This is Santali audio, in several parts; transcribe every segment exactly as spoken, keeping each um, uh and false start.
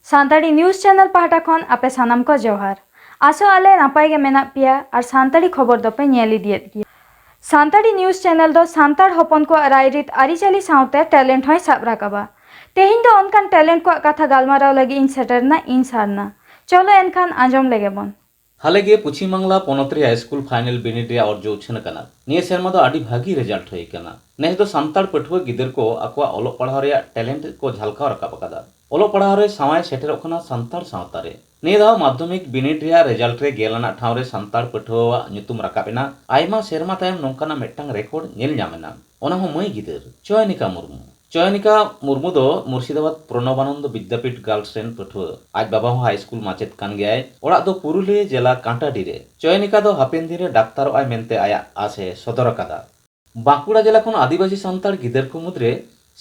ᱥᱟᱱᱛᱟᱲᱤ ᱱᱤᱭᱩᱡᱽ ᱪᱮᱱᱮᱞ ᱯᱟᱦᱴᱟ ᱠᱷᱚᱱ ᱟᱯᱮ ᱥᱟᱱᱟᱢ ᱠᱚ ᱡᱚᱦᱟᱨ᱾ ᱟᱥᱚᱜ ᱟᱞᱮ ᱱᱟᱯᱟᱭ ᱜᱮ ᱢᱮᱱᱟᱜ ᱯᱮᱭᱟ ᱟᱨ ᱥᱟᱱᱛᱟᱲᱤ ᱠᱷᱚᱵᱚᱨ ᱫᱚᱯᱮ ᱧᱮᱞ ᱤᱫᱤᱭᱮᱫ ᱜᱮᱭᱟ᱾ ᱥᱟᱱᱛᱟᱲᱤ ᱱᱤᱭᱩᱡᱽ ᱪᱮᱱᱮᱞ ᱫᱚ ᱥᱟᱱᱛᱟᱲ ᱦᱚᱯᱚᱱ ᱠᱚᱣᱟᱜ ᱨᱟᱭᱨᱤᱛ ᱟᱹᱨᱤᱪᱟᱹᱞᱤ ᱥᱟᱶᱛᱮ ᱴᱮᱞᱮᱱᱴ ᱦᱚᱸᱭ ᱥᱟᱵ ᱨᱟᱠᱟᱵᱟ᱾ ᱛᱮᱦᱮᱧ ᱫᱚ ᱚᱱᱠᱟᱱ ᱴᱮᱞᱮᱱᱴ ᱠᱚᱣᱟᱜ ᱠᱟᱛᱷᱟ ᱜᱟᱞᱢᱟᱨᱟᱣ ᱞᱟᱹᱜᱤᱫ ᱤᱧ ᱥᱮᱴᱮᱨᱱᱟ ᱤᱧ ᱥᱟᱨᱱᱟ᱾ ᱪᱚᱞᱚ ᱮᱱᱠᱷᱟᱱ ᱟᱸᱡᱚᱢ ᱞᱮᱜᱮ ᱵᱚᱱ᱾ ᱦᱟᱞᱮ ᱜᱮ ᱯᱚᱪᱷᱤᱢ ᱵᱟᱝᱞᱟ ᱯᱚᱱᱚᱛ ᱨᱮᱭᱟᱜ ᱥᱠᱩᱞ ᱯᱷᱟᱭᱱᱮᱞ ᱵᱤᱱᱤᱰ ᱨᱮᱭᱟᱜ ᱚᱨᱡᱚ ᱩᱪᱷᱟᱹᱱ ᱟᱠᱟᱱᱟ᱾ ᱱᱤᱭᱟᱹ ᱥᱮᱨᱢᱟ ᱫᱚ ᱟᱹᱰᱤ ᱵᱷᱟᱹᱜᱤ ᱨᱮᱡᱟᱞᱴ ᱦᱩᱭ ᱟᱠᱟᱱᱟ᱾ ᱱᱮᱥ ᱫᱚ ᱥᱟᱱᱛᱟᱲ ᱯᱟᱹᱴᱷᱩᱣᱟᱹ ᱜᱤᱫᱟᱹᱨ ᱠᱚ ᱟᱠᱚᱣᱟᱜ ᱚᱞᱚᱜ ᱯᱟᱲᱦᱟᱣ ᱨᱮᱭᱟᱜ ᱴᱮᱞᱮᱱᱴ ᱠᱚ ᱡᱷᱟᱞᱠᱟᱣ ᱨᱟᱠᱟᱵ ᱟᱠᱟᱫᱟ᱾ ᱚᱞᱚᱜ ᱯᱟᱲᱦᱟᱣ ᱨᱮ ᱥᱟᱶᱟᱭ ᱥᱮᱴᱮᱨᱚᱜ ᱠᱟᱱᱟ ᱥᱟᱱᱛᱟᱲ ᱥᱟᱶᱛᱟ ᱨᱮ᱾ ᱱᱤᱭᱟᱹ ᱫᱷᱟᱣ ᱢᱟᱫᱽᱫᱷᱚᱢᱤᱠ ᱵᱤᱱᱤᱰ ᱨᱮᱭᱟᱜ ᱨᱮᱡᱟᱞᱴ ᱨᱮ ᱜᱮᱞ ᱟᱱᱟᱜ ᱴᱷᱟᱶ ᱨᱮ ᱥᱟᱱᱛᱟᱲ ᱯᱟᱹᱴᱷᱩᱣᱟᱹᱣᱟᱜ ᱧᱩᱛᱩᱢ ᱨᱟᱠᱟᱵ ᱮᱱᱟ᱾ ᱟᱭᱢᱟ ᱥᱮᱨᱢᱟ ᱛᱟᱭᱚᱢ ᱱᱚᱝᱠᱟᱱᱟᱜ ᱢᱤᱫᱴᱟᱝ ᱨᱮᱠᱚᱨᱰ ᱧᱮᱞ ᱧᱟᱢ ᱮᱱᱟ, ᱚᱱᱟ ᱦᱚᱸ ᱢᱟᱹᱭ ᱜᱤᱫᱟᱹᱨ ᱪᱚᱭᱚᱱᱤᱠᱟ ᱢᱩᱨᱢᱩ᱾ ᱪᱚᱭᱚᱱᱤᱠᱟ ᱢᱩᱨᱢᱩ ᱫᱚ ᱢᱩᱨᱥᱤᱫᱟᱵᱟᱫᱽ ᱯᱨᱚᱱᱚᱵᱟᱱᱚᱱᱫᱚ ᱵᱤᱫᱽᱫᱟᱯᱤᱴ ᱜᱟᱨᱞᱥ ᱨᱮᱱ ᱯᱟᱹᱴᱷᱩᱣᱟᱹ᱾ ᱟᱡ ᱵᱟᱵᱟ ᱦᱚᱸ ᱦᱟᱭ ᱥᱠᱩᱞ ᱢᱟᱪᱮᱫ ᱠᱟᱱ ᱜᱮᱭᱟᱭ᱾ ᱚᱲᱟᱜ ᱫᱚ ᱯᱩᱨᱩᱞᱤᱭᱟᱹ ᱡᱮᱞᱟ ᱠᱟᱸᱴᱟᱰᱤ ᱨᱮ᱾ ᱪᱚᱭᱚᱱᱤᱠᱟ ᱫᱚ ᱦᱟᱯᱮᱱ ᱫᱤᱱ ᱨᱮ ᱰᱟᱠᱛᱟᱨᱚᱜ ᱟᱭ ᱢᱮᱱᱛᱮ ᱟᱭᱟᱜ ᱟᱥ ᱮ ᱥᱚᱫᱚᱨ ᱟᱠᱟᱫᱟ᱾ ᱵᱟᱸᱠᱩᱲᱟ ᱡᱮᱞᱟ ᱠᱷᱚᱱ ᱟᱹᱫᱤᱵᱟᱹᱥᱤ ᱥᱟᱱᱛᱟᱲ ᱜᱤᱫᱟᱹᱨ ᱠᱚ ᱢᱩᱫᱽᱨᱮ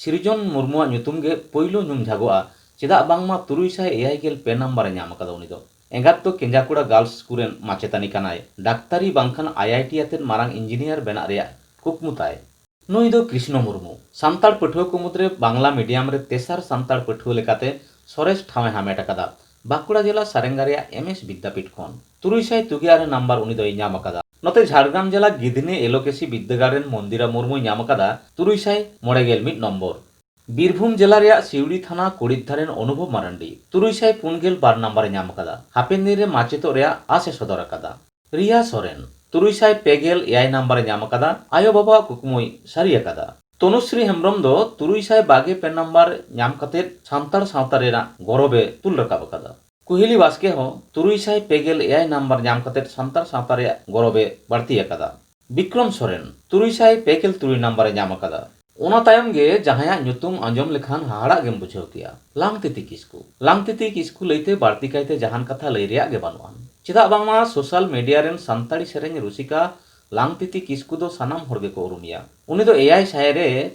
ᱥᱤᱨᱡᱚᱱ ᱢᱩᱨᱢᱩᱣᱟᱜ ᱧᱩᱛᱩᱢ ᱜᱮ ᱯᱳᱭᱞᱳ ᱧᱩᱢ ᱡᱷᱟᱜᱚᱜᱼᱟ᱾ ᱪᱮᱫᱟᱜ ᱵᱟᱝᱢᱟ ᱛᱩᱨᱩᱭ ᱥᱟᱭ ᱮᱭᱟᱭ ᱜᱮᱞ ᱯᱮ ᱱᱟᱢᱵᱟᱨ ᱮ ᱧᱟᱢ ᱟᱠᱟᱫᱟ ᱩᱱᱤ ᱫᱚ᱾ ᱮᱸᱜᱟᱛ ᱫᱚ ᱠᱮᱸᱡᱟᱠᱩᱲᱟ ᱜᱟᱨᱞᱥ ᱥᱠᱩᱞ ᱨᱮᱱ ᱢᱟᱪᱮᱛᱟᱹᱱᱤ ᱠᱟᱱᱟᱭ᱾ ᱰᱟᱠᱛᱟᱨᱤ ᱵᱟᱝᱠᱷᱟᱱ ᱟᱭ ᱟᱭ ᱴᱤ ᱟᱛᱮᱫ ᱢᱟᱨᱟᱝ ᱤᱧᱡᱤᱱᱤᱭᱟᱨ ᱵᱮᱱᱟᱜ ᱨᱮᱭᱟᱜ ᱠᱩᱠᱢᱩ ᱛᱟᱭ᱾ ᱱᱩᱭ ᱫᱚ ᱠᱨᱤᱥᱱᱚ ᱢᱩᱨᱢᱩ᱾ ᱥᱟᱱᱛᱟᱲ ᱯᱟᱹᱴᱷᱩᱣᱟᱹ ᱠᱚ ᱢᱩᱫᱽᱨᱮ ᱵᱟᱝᱞᱟ ᱢᱤᱰᱤᱭᱟᱢ ᱨᱮ ᱛᱮᱥᱟᱨ ᱥᱟᱱᱛᱟᱲ ᱯᱟᱹᱴᱷᱩᱣᱟᱹ ᱞᱮᱠᱟᱛᱮ ᱥᱚᱨᱮᱥ ᱴᱷᱟᱶ ᱮ ᱦᱟᱢᱮᱴ ᱟᱠᱟᱫᱟ᱾ ᱵᱟᱸᱠᱩᱲᱟ ᱡᱮᱞᱟ ᱥᱟᱨᱮᱝᱜᱟ ᱨᱮᱭᱟᱜ ᱮᱢ ᱮᱥ ᱵᱤᱫᱽᱫᱟᱯᱤᱴ ᱠᱷᱚᱱ ᱛᱩᱨᱩᱭ ᱥᱟᱭ ᱛᱩᱜᱮ ᱟᱨᱮ ᱱᱟᱢᱵᱟᱨ ᱩᱱᱤ ᱫᱚᱭ ᱧᱟᱢ ᱟᱠᱟᱫᱟ᱾ ᱱᱚᱛᱮ ᱡᱷᱟᱲᱜᱨᱟᱢ ᱡᱮᱞᱟ ᱜᱤᱫᱷᱱᱤ ᱮᱞᱳᱠᱮᱥᱤ ᱵᱤᱫᱽᱫᱟᱹᱜᱟᱲ ᱨᱮᱱ ᱢᱚᱱᱫᱤᱨᱟ ᱢᱩᱨᱢᱩᱭ ᱧᱟᱢ ᱟᱠᱟᱫᱟ ᱛᱩᱨᱩᱭ ᱥᱟᱭ ᱢᱚᱬᱮ ᱜᱮᱞ ᱢᱤᱫ ᱱᱚᱢᱵᱚᱨ᱾ ᱵᱤᱨᱵᱷᱩᱢ ᱡᱮᱞᱟ ᱨᱮᱭᱟᱜ ᱥᱤᱣᱲᱤ ᱛᱷᱟᱱᱟ ᱠᱚᱲᱤᱫᱷᱟ ᱨᱮᱱ ᱚᱱᱩᱵᱷᱚᱵ ᱢᱟᱨᱟᱱᱰᱤ ᱛᱩᱨᱩᱭ ᱥᱟᱭ ᱯᱩᱱ ᱜᱮᱞ ᱵᱟᱨ ᱱᱟᱢᱵᱟᱨ ᱮ ᱧᱟᱢ ᱟᱠᱟᱫᱟ᱾ ᱦᱟᱯᱮᱱ ᱫᱤᱱ ᱨᱮ ᱢᱟᱪᱮᱛᱚᱜ ᱨᱮᱭᱟᱜ ᱟᱥ ᱮ ᱥᱚᱫᱚᱨ ᱟᱠᱟᱫᱟ᱾ ᱨᱤᱭᱟ ᱥᱚᱨᱮᱱ ᱛᱩᱨᱩᱭ ᱥᱟᱭ ᱯᱮ ᱜᱮᱞ ᱮᱭᱟᱭ ᱱᱟᱢᱵᱟᱨ ᱮ ᱧᱟᱢ ᱟᱠᱟᱫᱟ᱾ ᱟᱭᱳ ᱵᱟᱵᱟᱣᱟᱜ ᱠᱩᱠᱢᱩᱭ ᱥᱟᱹᱨᱤ ᱟᱠᱟᱫᱟ᱾ ᱛᱚᱱᱩᱥᱨᱤ ᱦᱮᱢᱵᱨᱚᱢ ᱫᱚ ᱛᱩᱨᱩᱭ ᱥᱟᱭ ᱵᱟᱜᱮ ᱯᱮ ᱱᱟᱢᱵᱟᱨ ᱧᱟᱢ ᱠᱟᱛᱮ ᱥᱟᱱᱛᱟᱲ ᱥᱟᱶᱛᱟ ᱨᱮᱱᱟᱜ ᱜᱚᱨᱚᱵ ᱮ ᱛᱩᱞ ᱨᱟᱠᱟᱵ ᱟᱠᱟᱫᱟ᱾ ᱠᱩᱦᱤᱞᱤ ᱵᱟᱥᱠᱮ ᱦᱚᱸ ᱛᱩᱨᱩᱭ ᱥᱟᱭ ᱯᱮ ᱜᱮᱞ ᱮᱭᱟᱭ ᱱᱟᱢᱵᱟᱨ ᱧᱟᱢ ᱠᱟᱛᱮ ᱥᱟᱱᱛᱟᱲ ᱥᱟᱶᱛᱟ ᱨᱮᱭᱟᱜ ᱜᱚᱨᱚᱵ ᱮ ᱵᱟᱹᱲᱛᱤ ᱟᱠᱟᱫᱟ᱾ ᱵᱤᱠᱨᱚᱢ ᱥᱚᱨᱮᱱ ᱛᱩᱨᱩᱭ ᱥᱟᱭ ᱯᱮ ᱜᱮᱞ ᱛᱩᱨᱩᱭ ᱱᱟᱢᱵᱟᱨ ᱮ ᱧᱟᱢ ᱟᱠᱟᱫᱟ᱾ ᱚᱱᱟ ᱛᱟᱭᱚᱢ ᱜᱮ ᱡᱟᱦᱟᱸᱭᱟᱜ ᱧᱩᱛᱩᱢ ᱟᱸᱡᱚᱢ ᱞᱮᱠᱷᱟᱱ ᱦᱟᱦᱟᱲᱟᱜ ᱜᱮᱢ ᱵᱩᱡᱷᱟᱹᱣ ᱠᱮᱭᱟ, ᱞᱟᱝᱛᱤᱛᱤ ᱠᱤᱥᱠᱩ᱾ ᱞᱟᱝᱛᱤᱛᱤ ᱠᱤᱥᱠᱩ ᱞᱟᱹᱭᱛᱮ ᱵᱟᱹᱲᱛᱤ ᱠᱟᱭᱛᱮ ᱡᱟᱦᱟᱱ ᱠᱟᱛᱷᱟ ᱞᱟᱹᱭ ᱨᱮᱭᱟᱜ ᱜᱮ ᱵᱟᱹᱱᱩᱜᱼᱟ᱾ ᱪᱮᱫᱟᱜ ᱵᱟᱝᱢᱟ ᱥᱳᱥᱟᱞ ᱢᱤᱰᱤᱭᱟ ᱨᱮᱱ ᱥᱟᱱᱛᱟᱲᱤ ᱥᱮᱨᱮᱧ ᱨᱩᱥᱤᱠᱟ ᱞᱟᱝᱛᱤᱛᱤ ᱠᱤᱥᱠᱩ ᱫᱚ ᱥᱟᱱᱟᱢ ᱦᱚᱲ ᱜᱮᱠᱚ ᱩᱨᱩᱢᱮᱭᱟ᱾ ᱩᱱᱤ ᱫᱚ ᱮᱭᱟᱭ ᱥᱟᱭ ᱨᱮ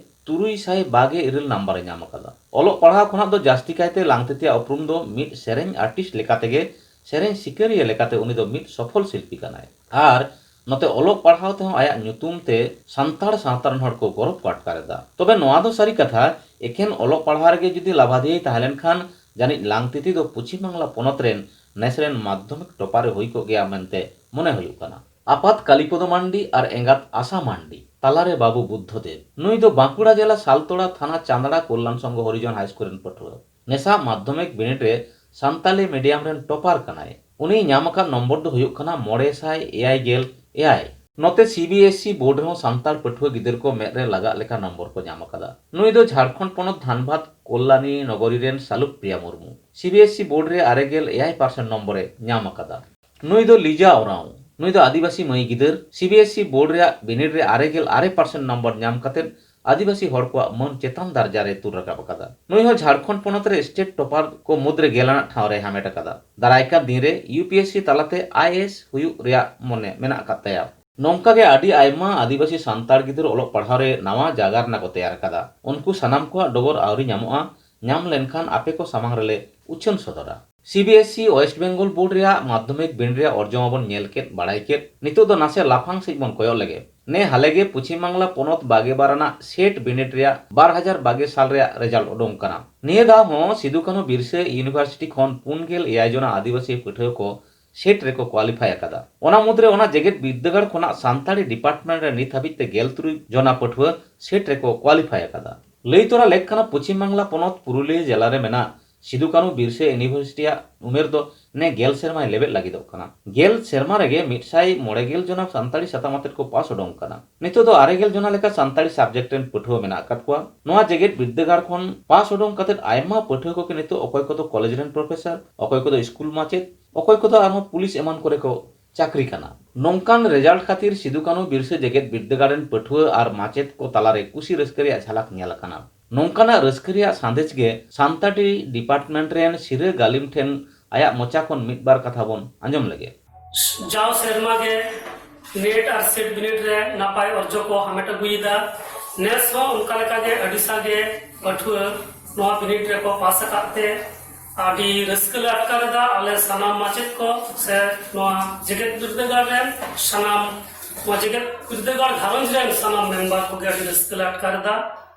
ᱛᱩᱨᱩᱭ ᱥᱟᱭ ᱵᱟᱜᱮ ᱤᱨᱟᱹᱞ ᱱᱟᱢᱵᱟᱨ ᱮ ᱧᱟᱢ ᱟᱠᱟᱫᱟ᱾ ᱚᱞᱚᱜ ᱯᱟᱲᱦᱟᱣ ᱠᱷᱚᱱᱟᱜ ᱫᱚ ᱡᱟᱹᱥᱛᱤ ᱠᱟᱭᱛᱮ ᱞᱟᱝᱛᱤᱛᱤᱭᱟᱜ ᱩᱯᱨᱩᱢ ᱫᱚ ᱢᱤᱫ ᱥᱮᱨᱮᱧ ᱟᱨᱴᱤᱥᱴ ᱞᱮᱠᱟᱛᱮ ᱜᱮ, ᱥᱮᱨᱮᱧ ᱥᱤᱠᱟᱹᱨᱤᱭᱟᱹ ᱞᱮᱠᱟᱛᱮ ᱩᱱᱤ ᱫᱚ ᱢᱤᱫ ᱥᱚᱯᱷᱚᱞ ᱥᱤᱞᱯᱤ ᱠᱟᱱᱟᱭ᱾ ᱟᱨ ᱱᱚᱛᱮ ᱚᱞᱚᱜ ᱯᱟᱲᱦᱟᱣ ᱛᱮᱦᱚᱸ ᱟᱭᱟᱜ ᱧᱩᱛᱩᱢ ᱛᱮ ᱥᱟᱱᱛᱟᱲ ᱥᱟᱶᱛᱟ ᱨᱮᱱ ᱦᱚᱲ ᱠᱚ ᱜᱚᱨᱚᱵᱽ ᱠᱚ ᱟᱴᱠᱟᱨ ᱮᱫᱟ᱾ ᱛᱚᱵᱮ ᱱᱚᱣᱟ ᱫᱚ ᱥᱟᱹᱨᱤ ᱠᱟᱛᱷᱟ, ᱮᱠᱷᱮᱱ ᱚᱞᱚᱜ ᱯᱟᱲᱦᱟᱣ ᱨᱮᱜᱮ ᱡᱩᱫᱤ ᱞᱟᱵᱷᱟᱫᱤᱭᱟᱹᱭ ᱛᱟᱦᱮᱸ ᱞᱮᱱᱠᱷᱟᱱ ᱡᱟᱹᱱᱤᱡ ᱞᱟᱝᱛᱤᱛᱤ ᱫᱚ ᱯᱚᱪᱷᱤᱢ ᱵᱟᱝᱞᱟ ᱯᱚᱱᱚᱛ ᱨᱮᱱ ᱱᱮᱥ ᱨᱮᱱ ᱢᱟᱫᱽᱫᱷᱚᱢᱤᱠ ᱴᱚᱯᱟᱨ ᱮ ᱦᱩᱭ ᱠᱚᱜ ᱜᱮᱭᱟ ᱢᱮᱱᱛᱮ ᱢᱚᱱᱮ ᱦᱩᱭᱩᱜ ᱠᱟᱱᱟ᱾ ᱟᱯᱟᱛ ᱠᱟᱞᱤᱯᱚᱫᱚ ᱢᱟᱱᱰᱤ ᱟᱨ ᱮᱸᱜᱟᱛ ᱟᱥᱟ ᱢᱟᱱᱰᱤ, ᱛᱟᱞᱟᱨᱮ ᱵᱟᱹᱵᱩ ᱵᱩᱫᱽᱫᱷᱚ ᱫᱮᱵ᱾ ᱱᱩᱭ ᱫᱚ ᱵᱟᱸᱠᱩᱲᱟ ᱡᱮᱞᱟ ᱥᱟᱞᱛᱳᱲᱟ ᱛᱷᱟᱱᱟ ᱪᱟᱸᱫᱲᱟ ᱠᱚᱞᱞᱟᱱ ᱥᱚᱝᱜᱷᱚ ᱦᱚᱨᱤᱡᱚᱱ ᱦᱟᱭ ᱥᱠᱩᱞ ᱨᱮᱱ ᱯᱟᱹᱴᱷᱩᱣᱟᱹ᱾ ᱱᱮᱥᱟᱜ ᱢᱟᱫᱽᱫᱷᱚᱢᱤᱠ ᱵᱤᱱᱤᱰ ᱨᱮ ᱥᱟᱱᱛᱟᱞᱤ ᱢᱤᱰᱤᱭᱟᱢ ᱨᱮᱱ ᱴᱚᱯᱟᱨ ᱠᱟᱱᱟᱭ᱾ ᱩᱱᱤᱭ ᱧᱟᱢ ᱟᱠᱟᱫ ᱱᱚᱢᱵᱚᱨ ᱫᱚ ᱦᱩᱭᱩᱜ ᱠᱟᱱᱟ ᱢᱚᱬᱮ ᱥᱟᱭ ᱮᱭᱟᱭ ᱜᱮᱞ ᱮᱭᱟᱭ᱾ ᱱᱚᱛᱮ ᱥᱤ ᱵᱤ ᱮᱥ ᱤ ᱵᱳᱨᱰ ᱨᱮᱦᱚᱸ ᱥᱟᱱᱛᱟᱲ ᱯᱟᱹᱴᱷᱩᱣᱟᱹ ᱜᱤᱫᱟᱹᱨ ᱠᱚ ᱢᱮᱫ ᱨᱮ ᱞᱟᱜᱟᱜ ᱞᱮᱠᱟ ᱱᱚᱢᱵᱚᱨ ᱠᱚ ᱧᱟᱢ ᱟᱠᱟᱫᱟ᱾ ᱱᱩᱭ ᱫᱚ ᱡᱷᱟᱲᱠᱷᱚᱸᱰ ᱯᱚᱱᱚᱛ ᱫᱷᱟᱱᱵᱟᱫᱽ ᱠᱚᱞᱞᱟᱱᱤ ᱱᱚᱜᱚᱨᱤ ᱨᱮᱱ ᱥᱟᱞᱩᱠ Priya Murmu. C B S E board ᱨᱮ ᱟᱨᱮ ᱜᱮᱞ ᱮᱭᱟᱭ ᱯᱟᱨᱥᱮᱱᱴ ᱱᱚᱢᱵᱚᱨ ᱮ ᱧᱟᱢ ᱟᱠᱟᱫᱟ᱾ ᱱᱩᱭ ᱫᱚ ᱞᱤᱡᱟ ᱳᱨᱟᱸᱣ᱾ ᱱᱩᱭ ᱫᱚ ᱟᱹᱫᱤᱵᱟᱹᱥᱤ ᱢᱟᱹᱭ ᱜᱤᱫᱟᱹᱨ᱾ ᱥᱤ ᱵᱤ ᱮᱥ ᱤ ᱵᱳᱨᱰ ᱨᱮᱭᱟᱜ ᱵᱤᱱᱤᱰ ᱨᱮ ᱟᱨᱮ ᱜᱮᱞ ᱟᱨᱮ ᱯᱟᱨᱥᱮᱱᱴ ᱱᱚᱢᱵᱚᱨ ᱧᱟᱢ ᱠᱟᱛᱮ ᱟᱹᱫᱤᱵᱟᱹᱥᱤ ᱦᱚᱲ ᱠᱚᱣᱟᱜ ᱢᱟᱹᱱ ᱪᱮᱛᱟᱱ ᱫᱟᱨᱡᱟ ᱨᱮ ᱛᱩᱞ ᱨᱟᱠᱟᱵ ᱟᱠᱟᱫᱟ᱾ ᱱᱩᱭ ᱦᱚᱸ ᱡᱷᱟᱲᱠᱷᱚᱸᱰ ᱯᱚᱱᱚᱛ ᱨᱮ ᱥᱴᱮᱴ ᱴᱚᱯᱟᱨ ᱠᱚ ᱢᱩᱫᱽᱨᱮ ᱜᱮᱞ ᱟᱱᱟᱜ ᱴᱷᱟᱶ ᱨᱮ ᱦᱟᱢᱮᱴ ᱟᱠᱟᱫᱟ᱾ ᱫᱟᱨᱟᱭ ᱠᱟᱱ ᱫᱤᱱ ᱨᱮ ᱭᱩ ᱯᱤ ᱮᱥ ᱥᱤ ᱛᱟᱞᱟᱛᱮ ᱟᱭ ᱮ ᱮᱥ ᱦᱩᱭᱩᱜ ᱨᱮᱭᱟᱜ ᱢᱚᱱᱮ ᱢᱮᱱᱟᱜ ᱟᱠᱟᱫ ᱛᱟᱭᱟ᱾ ᱱᱚᱝᱠᱟ ᱜᱮ ᱟᱹᱰᱤ ᱟᱭᱢᱟ ᱟᱹᱫᱤᱵᱟᱹᱥᱤ ᱥᱟᱱᱛᱟᱲ ᱜᱤᱫᱽᱨᱟᱹ ᱚᱞᱚᱜ ᱯᱟᱲᱦᱟᱣ ᱨᱮ ᱱᱟᱣᱟ ᱡᱟᱭᱜᱟ ᱨᱮᱱᱟᱜ ᱠᱚ ᱛᱮᱭᱟᱨ ᱟᱠᱟᱫᱟ᱾ ᱩᱱᱠᱩ ᱥᱟᱱᱟᱢ ᱠᱚᱣᱟᱜ ᱰᱚᱜᱚᱨ ᱟᱹᱣᱨᱤ ᱧᱟᱢᱚᱜᱼᱟ᱾ ᱧᱟᱢ ᱞᱮᱱᱠᱷᱟᱱ ᱟᱯᱮ ᱠᱚ ᱥᱟᱢᱟᱝ ᱨᱮᱞᱮ ᱩᱪᱷᱟᱹᱱ ᱥᱚᱫᱚᱨᱟ᱾ ᱥᱤ B S E West Bengal board ᱨᱮᱭᱟᱜ ᱢᱟᱫᱽᱫᱷᱚᱢᱤᱠ ᱵᱤᱱᱤᱰ ᱨᱮᱭᱟᱜ ᱚᱨᱡᱚ ᱢᱟᱵᱚᱱ ᱧᱮᱞ ᱠᱮᱫ, ᱵᱟᱲᱟᱭ ᱠᱮᱫ᱾ ᱱᱤᱛᱚᱜ ᱫᱚ ᱱᱟᱥᱮ ᱞᱟᱯᱷᱟᱝ ᱥᱮᱫ ᱵᱚᱱ ᱠᱚᱭᱚᱜ ᱞᱮᱜᱮ᱾ ᱱᱮ ᱦᱟᱞᱮ ᱜᱮ ᱯᱚᱪᱷᱤᱢ ᱵᱟᱝᱞᱟ ᱯᱚᱱᱚᱛ ᱵᱟᱜᱮ ᱵᱟᱨ ᱟᱱᱟᱜ ᱥᱮᱴ ᱵᱤᱱᱤᱰ ᱨᱮᱭᱟᱜ ᱵᱟᱨ ᱦᱟᱡᱟᱨ ᱵᱟᱜᱮ ᱥᱟᱞ ᱨᱮᱭᱟᱜ ᱨᱮᱡᱟᱞᱴ ᱩᱰᱩᱝ ᱠᱟᱱᱟ᱾ ᱱᱤᱭᱟᱹ ᱫᱷᱟᱣ ᱦᱚᱸ ᱥᱤᱫᱩ ᱠᱟᱹᱱᱦᱩ ᱵᱤᱨᱥᱟᱹ ᱤᱭᱩᱱᱤᱵᱷᱟᱨᱥᱤᱴᱤ ᱠᱷᱚᱱ ᱯᱩᱱ ᱜᱮᱞ ᱮᱭᱟᱭ ᱡᱚᱱᱟ ᱟᱹᱫᱤᱵᱟᱹᱥᱤ ᱯᱟᱹᱴᱷᱩᱣᱟᱹ ᱠᱚ ᱥᱮᱴ ᱨᱮᱠᱚ ᱠᱣᱟᱞᱤᱯᱷᱟᱭ ᱟᱠᱟᱫᱟ᱾ ᱚᱱᱟ ᱢᱩᱫᱽᱨᱮ ᱚᱱᱟ ᱡᱮᱜᱮᱛ ᱵᱤᱨᱫᱟᱹᱜᱟᱲ ᱠᱷᱚᱱᱟᱜ ᱥᱟᱱᱛᱟᱲᱤ ᱰᱤᱯᱟᱨᱴᱢᱮᱱᱴ ᱨᱮ ᱱᱤᱛ ᱦᱟᱹᱵᱤᱡ ᱛᱮ ᱜᱮᱞ ᱛᱩᱨᱩᱭ ᱡᱚᱱᱟ ᱯᱟᱹᱴᱷᱩᱣᱟᱹ ᱥᱮᱴ ᱨᱮᱠᱚ ᱠᱣᱟᱞᱤᱯᱷᱟᱭ ᱟᱠᱟᱫᱟ᱾ ᱞᱟᱹᱭ ᱛᱚᱨᱟ ᱞᱮᱠ ᱠᱟᱱᱟ, ᱯᱚᱪᱷᱤᱢ ᱵᱟᱝᱞᱟ ᱯᱚᱱᱚᱛ ᱯᱩᱨᱩᱞᱤᱭᱟᱹ ᱡᱮᱞᱟ ᱨᱮ ᱢᱮᱱᱟᱜ ᱥᱤᱫᱩ ᱠᱟᱹᱱᱦᱩ ᱵᱤᱨᱥᱟᱹ ᱤᱭᱩᱱᱤᱵᱷᱟᱨᱥᱤᱴᱤᱭᱟᱜ ᱩᱢᱮᱨ ᱫᱚ ᱱᱮ ᱜᱮᱞ ᱥᱮᱨᱢᱟᱭ ᱞᱮᱵᱮᱫ ᱞᱟᱹᱜᱤᱫᱚᱜ ᱠᱟᱱᱟ᱾ ᱜᱮᱞ ᱥᱮᱨᱢᱟ ᱨᱮᱜᱮ ᱢᱤᱫ ᱥᱟᱭ ᱢᱚᱬᱮ ᱜᱮᱞ ᱡᱚᱱᱟ ᱥᱟᱱᱛᱟᱲᱤ ᱥᱟᱛᱟᱢ ᱟᱛᱮᱫ ᱠᱚ ᱯᱟᱥ ᱩᱰᱩᱝ ᱠᱟᱱᱟ᱾ ᱱᱤᱛᱚᱜ ᱫᱚ ᱟᱨᱮ ᱜᱮᱞ ᱡᱚᱱᱟ ᱞᱮᱠᱟ ᱥᱟᱱᱛᱟᱲᱤ ᱥᱟᱵᱡᱮᱠᱴ ᱨᱮᱱ ᱯᱟᱹᱴᱷᱩᱣᱟᱹ ᱢᱮᱱᱟᱜ ᱟᱠᱟᱫ ᱠᱚᱣᱟ᱾ ᱱᱚᱣᱟ ᱡᱮᱜᱮᱛ ᱵᱤᱨᱫᱟᱹᱜᱟᱲ ᱠᱷᱚᱱ ᱯᱟᱥ ᱩᱰᱩᱝ ᱠᱟᱛᱮᱫ ᱟᱭᱢᱟ ᱯᱟᱹᱴᱷᱩᱣᱟᱹ ᱠᱚᱜᱮ ᱱᱤᱛᱚᱜ ᱚᱠᱚᱭ ᱠᱚᱫᱚ ᱠᱚᱞᱮᱡᱽ ᱨᱮᱱ ᱯᱨᱚᱯᱷᱮᱥᱚᱨ, ᱚᱠᱚᱭ ᱠᱚᱫᱚ ᱥᱠᱩᱞ ᱢᱟᱪᱮᱫ, ᱚᱠᱚᱭ ᱠᱚᱫᱚ ᱟᱨᱦᱚᱸ ᱯᱩᱞᱤᱥ ᱮᱢᱟᱱ ᱠᱚᱨᱮ ᱠᱚ ᱪᱟᱹᱠᱨᱤ ᱠᱟᱱᱟ᱾ ᱱᱚᱝᱠᱟᱱ ᱨᱮᱡᱟᱞᱴ ᱠᱷᱟᱹᱛᱤᱨ ᱥᱤᱫᱩ ᱠᱟᱹᱱᱦᱩ ᱵᱤᱨᱥᱟᱹ ᱡᱮᱜᱮᱛ ᱵᱤᱨᱫᱟᱹᱜᱟᱲ ᱨᱮᱱ ᱯᱟᱹᱴᱷᱩᱣᱟᱹ ᱟᱨ ᱢᱟᱪᱮᱫ ᱠᱚ ᱛᱟᱞᱟᱨᱮ ᱠᱩᱥᱤ ᱨᱟᱹᱥᱠᱟᱹ ᱨᱮᱭᱟᱜ ᱡᱷᱟᱞᱟᱠ ᱧᱮᱞ ᱟᱠᱟᱱᱟ᱾ ᱱᱚᱝᱠᱟᱱᱟᱜ ᱨᱟᱹᱥᱠᱟᱹ ᱨᱮᱭᱟᱜ ᱥᱟᱸᱫᱮᱥ ᱜᱮ ᱥᱟᱱᱛᱟᱲᱤ ᱰᱤᱯᱟᱨᱴᱢᱮᱱᱴ ᱨᱮᱱ ᱥᱤᱨᱟᱹ ᱜᱟᱹᱞᱤᱢ ᱴᱷᱮᱱ ᱟᱭᱟᱜ ᱢᱚᱪᱟ ᱠᱷᱚᱱ ᱢᱤᱫ ᱵᱟᱨ ᱠᱟᱛᱷᱟ ᱵᱚᱱ ᱟᱸᱡᱚᱢ ᱞᱮᱜᱮ᱾ ᱡᱟᱣ ᱥᱮᱨᱢᱟ ᱜᱮ ᱱᱮᱴ ᱟᱨ ᱥᱮᱴ ᱵᱤᱱᱤᱰ ᱨᱮ ᱱᱟᱯᱟᱭ ᱚᱨᱡᱚ ᱠᱚ ᱦᱟᱢᱮᱴ ᱟᱹᱜᱩᱭᱮᱫᱟ᱾ ᱱᱮᱥ ᱦᱚᱸ ᱚᱱᱠᱟ ᱞᱮᱠᱟᱜᱮ ᱟᱹᱰᱤ ᱥᱟᱸᱜᱮ ᱯᱟᱹᱴᱷᱩᱣᱟᱹ ᱱᱚᱣᱟ ᱵᱤᱱᱤᱰ ᱨᱮᱠᱚ ᱯᱟᱥ ᱟᱠᱟᱫ ᱛᱮ ᱟᱹᱰᱤ ᱨᱟᱹᱥᱠᱟᱹ ᱞᱮ ᱟᱴᱠᱟᱨ ᱮᱫᱟ᱾ ᱟᱞᱮ ᱥᱟᱱᱟᱢ ᱢᱟᱪᱮᱫ ᱠᱚ ᱥᱮ ᱱᱚᱣᱟ ᱡᱮᱜᱮᱛ ᱵᱤᱨᱫᱟᱹᱜᱟᱲ ᱨᱮᱱ ᱥᱟᱱᱟᱢ, ᱱᱚᱣᱟ ᱡᱮᱜᱮᱛ ᱵᱤᱨᱫᱟᱹᱜᱟᱲ ᱜᱷᱟᱨᱚᱸᱡᱽ ᱨᱮᱱ ᱥᱟᱱᱟᱢ ᱢᱮᱢᱵᱟᱨ ᱠᱚᱜᱮ ᱟᱹᱰᱤ ᱨᱟᱹᱥᱠᱟᱹ ᱞᱮ ᱟᱴᱠᱟᱨ ᱮᱫᱟ᱾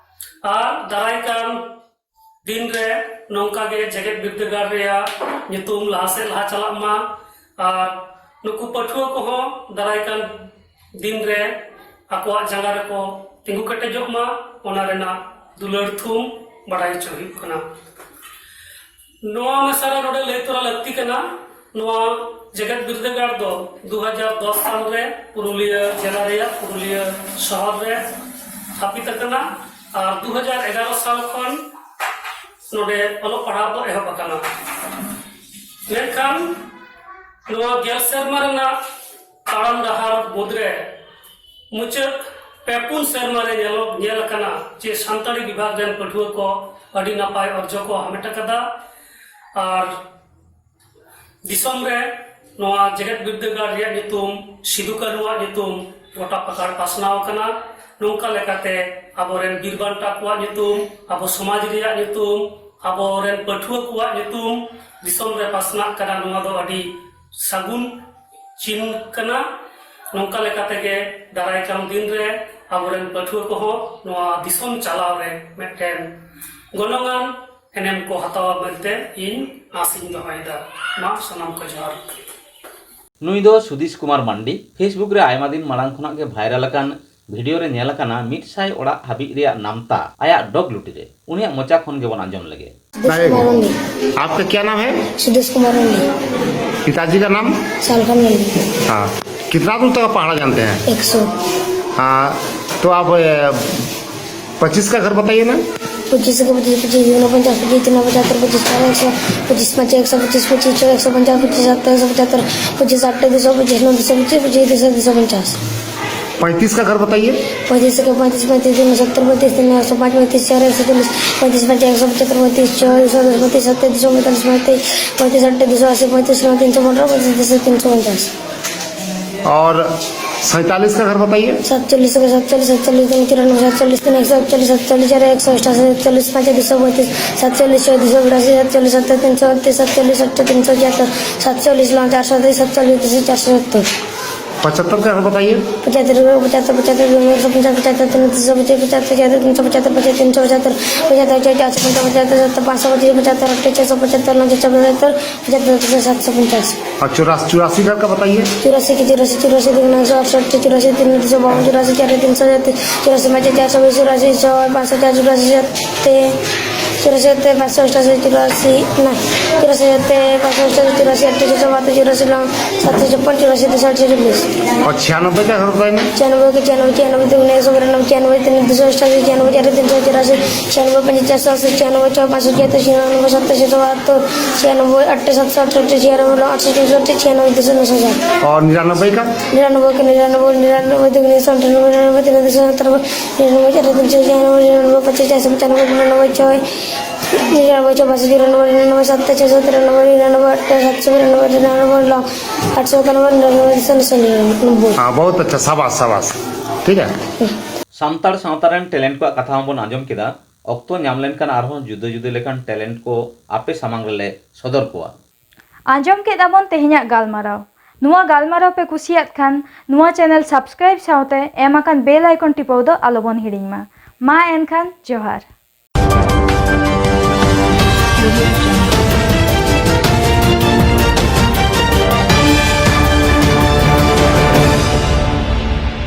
ᱟᱨ ᱫᱟᱨᱟᱭ ᱠᱟᱱ ᱫᱤᱱ ᱨᱮ ᱱᱚᱝᱠᱟ ᱜᱮ ᱡᱮᱜᱮᱛ ᱵᱤᱨᱫᱟᱹᱜᱟᱲ ᱨᱮᱭᱟᱜ ᱧᱩᱛᱩᱢ ᱞᱟᱦᱟ ᱥᱮᱫ ᱞᱟᱦᱟ ᱪᱟᱞᱟᱜ ᱢᱟ ᱟᱨ ᱱᱩᱠᱩ ᱯᱟᱹᱴᱷᱩᱣᱟᱹ ᱠᱚᱦᱚᱸ ᱫᱟᱨᱟᱭ ᱠᱟᱱ ᱫᱤᱱ ᱨᱮ ᱟᱠᱚᱣᱟᱜ ᱡᱟᱸᱜᱟ ᱨᱮᱠᱚ ᱛᱤᱸᱜᱩ ᱠᱮᱴᱮᱡᱚᱜ ᱢᱟ, ᱚᱱᱟ ᱨᱮᱱᱟᱜ ᱫᱩᱞᱟᱹᱲ ᱛᱷᱩᱢ ᱵᱟᱲᱟᱭ ᱦᱚᱪᱚ ᱦᱩᱭᱩᱜ ᱠᱟᱱᱟ᱾ ᱱᱚᱣᱟ ᱢᱮᱥᱟ ᱨᱮ ᱱᱚᱰᱮ ᱞᱟᱹᱭ ᱛᱚᱨᱟ ᱞᱟᱹᱠᱛᱤ ᱠᱟᱱᱟ, ᱱᱚᱣᱟ ᱡᱮᱜᱮᱛ ᱵᱤᱨᱫᱟᱹᱜᱟᱲ ᱫᱚ ᱫᱩ ᱦᱟᱡᱟᱨ ᱫᱚᱥ ᱥᱟᱞ ᱨᱮ ᱯᱩᱨᱩᱞᱤᱭᱟᱹ ᱡᱮᱞᱟ ᱨᱮᱭᱟᱜ ᱯᱩᱨᱩᱞᱤᱭᱟᱹ ᱥᱚᱦᱚᱨ ᱨᱮ ᱛᱷᱟᱯᱤᱛ ᱟᱠᱟᱱᱟ ᱟᱨ ᱫᱩ ᱦᱟᱡᱟᱨ ᱮᱜᱟᱨᱚ ᱥᱟᱞ ᱠᱷᱚᱱ ᱱᱚᱰᱮ ᱚᱞᱚᱜ ᱯᱟᱲᱦᱟᱣ ᱫᱚ ᱮᱦᱚᱵ ᱟᱠᱟᱱᱟ᱾ ᱢᱮᱱᱠᱷᱟᱱ ᱱᱚᱣᱟ ᱜᱮᱞ ᱥᱮᱨᱢᱟ ᱨᱮᱱᱟᱜ ᱛᱟᱲᱟᱢ ᱰᱟᱦᱟᱨ ᱢᱩᱫᱽᱨᱮ ᱢᱩᱪᱟᱹᱫ ᱯᱮ ᱯᱩᱱ ᱥᱮᱨᱢᱟ ᱨᱮ ᱧᱮᱞᱚᱜ, ᱧᱮᱞ ᱟᱠᱟᱱᱟ ᱡᱮ ᱥᱟᱱᱛᱟᱲᱤ ᱵᱤᱵᱷᱟᱜᱽ ᱨᱮᱱ ᱯᱟᱹᱴᱷᱩᱣᱟᱹ ᱠᱚ ᱟᱹᱰᱤ ᱱᱟᱯᱟᱭ ᱚᱨᱡᱚ ᱠᱚ ᱦᱟᱢᱮᱴ ᱟᱠᱟᱫᱟ ᱟᱨ ᱫᱤᱥᱚᱢ ᱨᱮ ᱱᱚᱣᱟ ᱡᱮᱜᱮᱛ ᱵᱤᱨᱫᱟᱹᱜᱟᱲ ᱨᱮᱭᱟᱜ ᱧᱩᱛᱩᱢ ᱥᱤᱫᱩ ᱠᱟᱹᱱᱩᱣᱟᱜ ᱧᱩᱛᱩᱢ ᱜᱚᱴᱟ ᱯᱟᱠᱟᱲ ᱯᱟᱥᱱᱟᱣ ᱟᱠᱟᱱᱟ᱾ ᱱᱚᱝᱠᱟ ᱞᱮᱠᱟᱛᱮ ᱟᱵᱚᱨᱮᱱ ᱵᱤᱨ ᱵᱟᱱᱴᱟ ᱠᱚᱣᱟᱜ ᱧᱩᱛᱩᱢ, ᱟᱵᱚ ᱥᱚᱢᱟᱡᱽ ᱨᱮᱭᱟᱜ ᱧᱩᱛᱩᱢ, ᱟᱵᱚᱨᱮᱱ ᱯᱟᱹᱴᱷᱩᱣᱟᱹ ᱠᱚᱣᱟᱜ ᱧᱩᱛᱩᱢ ᱫᱤᱥᱚᱢ ᱨᱮ ᱯᱟᱥᱱᱟᱜ ᱠᱟᱱᱟ᱾ ᱱᱚᱣᱟ ᱫᱚ ᱟᱹᱰᱤ ᱥᱟᱹᱜᱩᱱ ᱪᱤᱱ ᱠᱟᱱᱟ᱾ ᱱᱚᱝᱠᱟ ᱞᱮᱠᱟ ᱛᱮᱜᱮ ᱫᱟᱨᱟᱭ ᱠᱟᱱ ᱫᱤᱱ ᱨᱮ ᱟᱵᱚᱨᱮᱱ ᱯᱟᱹᱴᱷᱩᱣᱟᱹ ᱠᱚᱦᱚᱸ ᱱᱚᱣᱟ ᱫᱤᱥᱚᱢ ᱪᱟᱞᱟᱣ ᱨᱮ ᱢᱤᱫᱴᱮᱱ ᱜᱚᱱᱚᱝᱟᱱ ᱮᱱᱮᱢ ᱠᱚ ᱦᱟᱛᱟᱣᱟ ᱢᱮᱱᱛᱮ ᱤᱧ ᱟᱥ ᱤᱧ ᱫᱚᱦᱚᱭᱮᱫᱟ᱾ ᱢᱟ ᱥᱟᱱᱟᱢ ᱠᱚ ᱡᱚᱦᱟᱨ᱾ ᱱᱩᱭ ᱫᱚ ᱥᱩᱫᱤᱥ ᱠᱩᱢᱟᱨ ᱢᱟᱱᱰᱤ᱾ Facebook ᱨᱮ ᱟᱭᱢᱟ ᱫᱤᱱ ᱢᱟᱲᱟᱝ ᱠᱷᱚᱱᱟᱜ ᱜᱮ ᱵᱷᱟᱭᱨᱟᱞ ᱟᱠᱟᱱ ᱵᱷᱤᱰᱤᱭᱳ ᱨᱮ ᱧᱮᱞ ᱟᱠᱟᱱᱟ ᱢᱤᱫ ᱥᱟᱭ ᱚᱲᱟᱜ ᱦᱟᱹᱵᱤᱡ ᱨᱮᱭᱟᱜ ᱱᱟᱢᱛᱟ ᱟᱭᱟᱜ ᱰᱚᱜᱽ ᱞᱩᱴᱤ ᱨᱮ᱾ ᱩᱱᱤᱭᱟᱜ ᱢᱚᱪᱟ ᱠᱷᱚᱱ ᱜᱮᱵᱚᱱ ᱟᱸᱡᱚᱢ ᱞᱮᱜᱮ᱾ सुदेश कुमार मंडी। आपका क्या नाम है? सुदेश कुमार मंडी। पिताजी का नाम? सालखन मंडी। हाँ। कितना दूर तक पहाड़ा जानते हैं? एक सौ। हाँ। तो आप पच्चीस का घर बताइए ना। पच्चीस का पच्चीस, पच्चीस दूना पचास, पच्चीस तीना पचहत्तर, पच्चीस चार एक सौ, पच्चीस पाँच एक सौ पच्चीस, पच्चीस छः एक सौ पचास, पच्चीस सात एक सौ पचहत्तर, पच्चीस आठ दो सौ, पच्चीस नौ दो सौ पच्चीस, पच्चीस दस दो सौ पचास। पैंतीस का घर बताइए। पैंतीस के पैंतीस, पैंतीस तीन सत्तर, पैंतीस तीन एक सौ पाँच, पैंतीस चार एक सौ चालीस, पैंतीस पाँच एक सौ पचहत्तर, पैंतीस छः एक सौ दस, पैंतीस सात दो सौ पैंतालीस, पैंतीस पैंतीस आठ दो सौ अस्सी, पैंतीस नौ तीन सौ पन्द्रह, पैंतीस दस तीन सौ उनचास। और सैंतालीस का घर बताइए। सतचल्लिस का सतचल्लिस, सतचल्लिस तीन तिरानवे, सतचल्लिस तीन एक सौ अड़तालीस, सतचल्लिस चार एक सौ अट्ठासी, सतचल्लिस पाँच दो सौ पैंतीस, सतचल्लिस छः दो सौ बयासी, सतचल्लिस सात तीन सौ अड़तीस, सतचल्लिस आठ तीन सौ छिहत्तर, सतचल्लिस नौ चार सौ तीस, सतचल्लिस चार सौ सत्तर। पचहत्तर का बताइए। पचहत्तर, पचहत्तर, पचहत्तर, दो सौ पचास, पचहत्तर, तीन सौ पचास, पचहत्तर, चार तीन सौ पचहत्तर, पचहत्तर, चार सौ पचास, पचहत्तर, पाँच सौ पच्चीस, पचहत्तर, आठ सौ पचास, पचहत्तर, नौ सौ पचहत्तर, पचहत्तर, सात सौ पचास। और चौरासी, चौरासी का बताइए। चौरासी की चौरासी, चौरासी दूनी एक सौ अड़सठ, चौरासी तीन सौ बावन, चौरासी चार तीन सौ, चौरासी पाँच चार सौ बीस, चौरासी सौ, पाँच सौ चार, चौरासी सत्ते, चौरासी सत्ते पाँच सौ अट्ठासी, चौरासी, ना, चौरासी सत्ते पाँच सौ अट्ठासी, चौरासी अट्ठासी सौ बहत्तर, चौरासी नौ सात सौ छप्पन, चौरासी दो सौ अट्ठासी, चौबीस। और छियानबे का बताइए। छियानबे के छियानबे, छियानबे दूनी एक सौ बिरानबे, छियानबे तीन दो सौ अट्ठासी, छियानबे चार तीन सौ चौरासी, छियानबे पाँच चार सौ अस्सी, छियानबे छः पाँच सौ छिहत्तर, छियानबे सात छः सौ बहत्तर, छियानबे आठ सात सौ अड़सठ, छियानबे नौ आठ सौ चौसठ, छियानबे दो सौ नौ सौ चार। और निन्यानबे का? निन्यानबे के निन्यानबे, निन्यानबे दूनी एक सौ अंठानबे, निन्यानबे तीन दो सौ सत्तानबे, निन्यानबे चार तीन सौ छियानबे, निन्यानबे पाँच चार सौ पचानबे, निन्यानबे छः, निन्यानबे छः पाँच सौ चौरानबे, निन्यानबे सात छः सौ तिरानबे, निन्यानबे आठ सात सौ बिरानबे, निन्यानबे नौ आठ सौ सतानबे, निन्यानबे दो सौ नौ सौ निन्यानबे। हाँ, बहुत अच्छा, शाबाश, शाबाश। ठीक है। ᱥᱟᱱᱛᱟᱲ ᱥᱟᱶᱛᱟ ᱨᱮᱱ ᱴᱮᱞᱮᱱᱴ ᱠᱚᱣᱟᱜ ᱠᱟᱛᱷᱟ ᱦᱚᱸᱵᱚᱱ ᱟᱸᱡᱚᱢ ᱠᱮᱫᱟ᱾ ᱚᱠᱛᱚ ᱧᱟᱢ ᱞᱮᱱᱠᱷᱟᱱ ᱟᱨᱦᱚᱸ ᱡᱩᱫᱟᱹ ᱡᱩᱫᱟᱹ ᱞᱮᱠᱟᱱ ᱴᱮᱞᱮᱱᱴ ᱠᱚ ᱟᱯᱮ ᱥᱟᱢᱟᱝ ᱨᱮᱞᱮ ᱥᱚᱫᱚᱨ ᱠᱚᱣᱟ᱾ ᱟᱸᱡᱚᱢ ᱠᱮᱫ ᱟᱵᱚᱱ ᱛᱮᱦᱮᱧᱟᱜ ᱜᱟᱞᱢᱟᱨᱟᱣ᱾ ᱱᱚᱣᱟ ᱜᱟᱞᱢᱟᱨᱟᱣ ᱯᱮ ᱠᱩᱥᱤᱭᱟᱫ ᱠᱷᱟᱱ, ᱱᱚᱣᱟ ᱪᱮᱱᱮᱞ ᱥᱟᱵᱥᱠᱨᱟᱭᱤᱵ ᱥᱟᱶᱛᱮ ᱮᱢ ᱟᱠᱟᱱ ᱵᱮᱞ ᱟᱭᱠᱚᱱ ᱴᱤᱯᱟᱹᱣ ᱫᱚ ᱟᱞᱚᱵᱚᱱ ᱦᱤᱲᱤᱧ ᱢᱟ᱾ ᱢᱟ ᱮᱱᱠᱷᱟᱱ, ᱡᱚᱦᱟᱨ᱾